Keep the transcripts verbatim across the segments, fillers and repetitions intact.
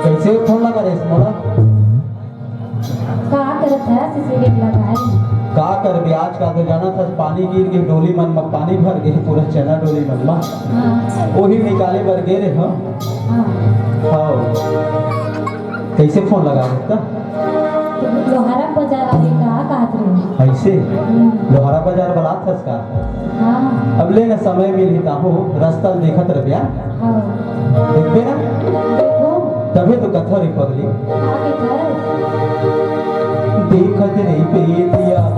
कइसे फोन लगा रे मोला? का करत हस, इसे गेट लगाए? का करबे, आजकल तो जानत हस, पानी गिर के डोली मन म पानी भर गे, पूरा चना डोली मन म। हाँ। ओही निकाले बर गे रे, हाँ। हाँ। हाँ। कइसे फोन लगा रे त? लोहारा बाजार आवे का कहत रहे। अइसे? हम्म। लोहारा बाजार बलात हस का? हाँ। अब ले ना, समय मिलही ताहू, रस्ता ल देखत रह बिया। हाँ। देखबे ना? देखो। तभे तो कथा रे पगली। का कथा? देखत रही बेटिया।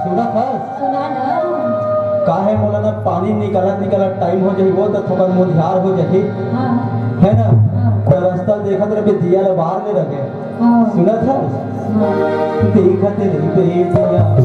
सुनत हस? सुना ना। काहे मोला ना पानी निकालत निकालत टाइम हो जाही, वो तो थोड़ा मुंधियार हो जाही। हाँ। है ना? हाँ। तो रास्ता देखत रहे, दिया ला बाहर ले रखे। हाँ। सुनत हस? हाँ। देखत रही बेटिया।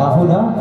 आहो ना।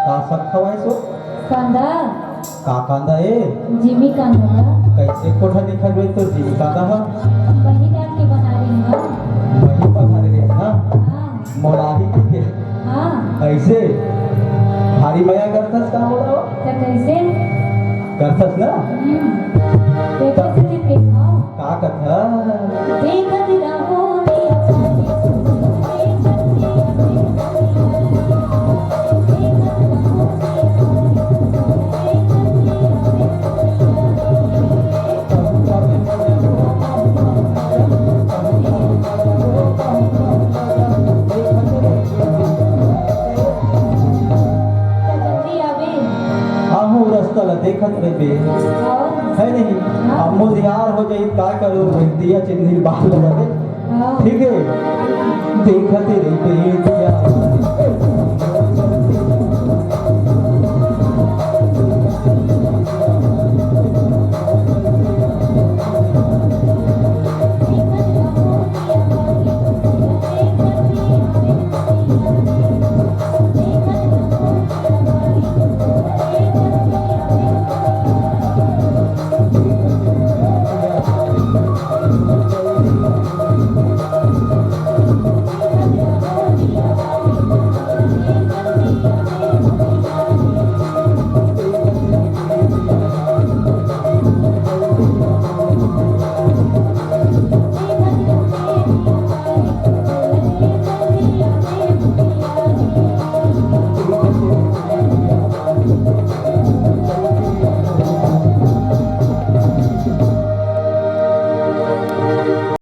का साग खवाए सो? कांदा। का कांदा ए? जिमी कांदा। कइसे कोठा दिखत हे तोर जीविका का ह? वही डाल के बना रही हूँ। वही पधारे रहे ना? हाँ। मोराही की के? हाँ। ऐसे? भारी मया करथस का मोला? तो कैसे? करथस ना? हम्म। देखो से देखो। का कथा? देखत रहो जल्दी आवे। आहू रास्ता ला देखत रहिबे। हाँ। है नहीं? हाँ। अब मोर दिहार हो जाई, का करो, दिया चिन्ही बाल लगा दे। हाँ। ठीक है? देखत रहिबे दिया।